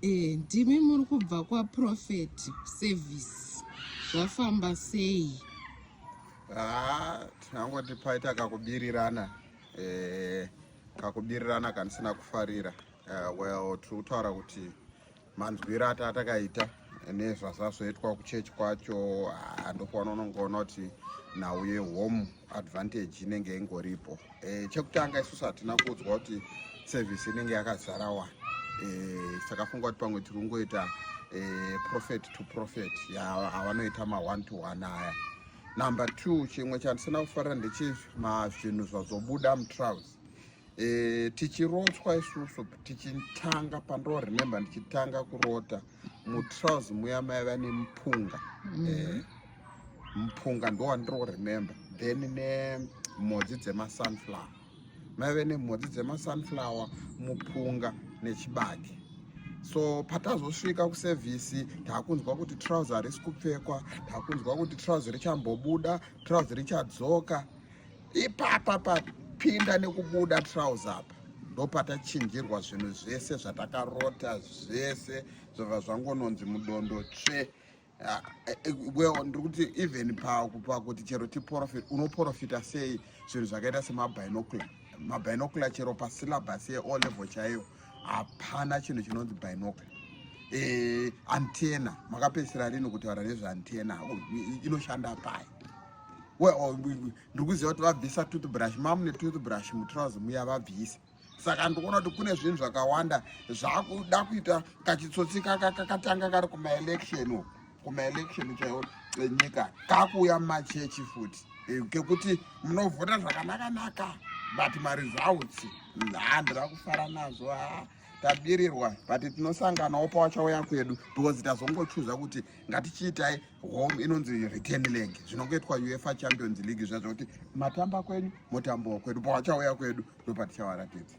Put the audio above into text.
E, ndimi muri kubva kwaprophet service, zvafamba sei? Haa, tinangoti paita kakubirirana, kakubirirana kandisina kufarira. Well, tiri kutaura kuti manzwiro ati atakaita nezvazvazoitwa kuchechi kwacho, ndopaona unongoona kuti nhau yehome advantage inenge ingoripo. Chekutanga, isusu hatina kuudzwa kuti service inenge yakazara wani. Takafunga kuti pamwe tiri kungoita prophet to prophet yavanoita ma1 to 1 aya. Number two, chimwe chandisina kufarira ndechimazvinhu zvazobuda mutrouse. Tichirotswa isusu, tichitanga pandoremember ndichitanga kurota mutrouse muya maiva nemupunga. Mupunga ndo wandiroremember, then nemhodzi dzemasunflower. Maive nemhodzi dzemasunflower, mupunga nechibage. So patazosvika kusevhisi, taakunzwa kuti trouser harisi kupfekwa, taakunzwa kuti trouser richambobuda, trouser richadzoka. Ipapa papinda nekubuda trouser apa, ndopatachinjirwa zvinhu zvese zvatakarota zvese, zvobva zvangononzi mudondo tsve. Well, ndiri kuti even pakuti chero tiprofit, unoprofita sei zvinhu zvakaita semabinocular? Mabinocular, chero pasyllabus yeO level chaiyo hapana chinhu chinonzi binocular. Antenna, makapedzisira rini kutaura nezveantenna? Inoshanda pai? Well, ndiri kuziva kuti vabvisa toothbrush, mamune toothbrush mutrouse muya vabvisa. Saka ndikuona kuti kune zvinhu zvakawanda zvakuda kuita kachitsotsi kakatanga kari kumaelection uku, kumaelection chaiwo enyika, kakuuya mumachechi futi, kekuti munovhota zvakanaka-naka, but maresults handira kufara nazvo. Ha, tabirirwa, but tinosanganawo pawachauya kwedu, because tazongochuza kuti ngatichiitai home inonzi return leg, zvinongoitwa UEFA Champions League zva, zvokuti matamba kwenyu, motambawo kwedu. Pawachauya kwedu ndopatichavaratidza.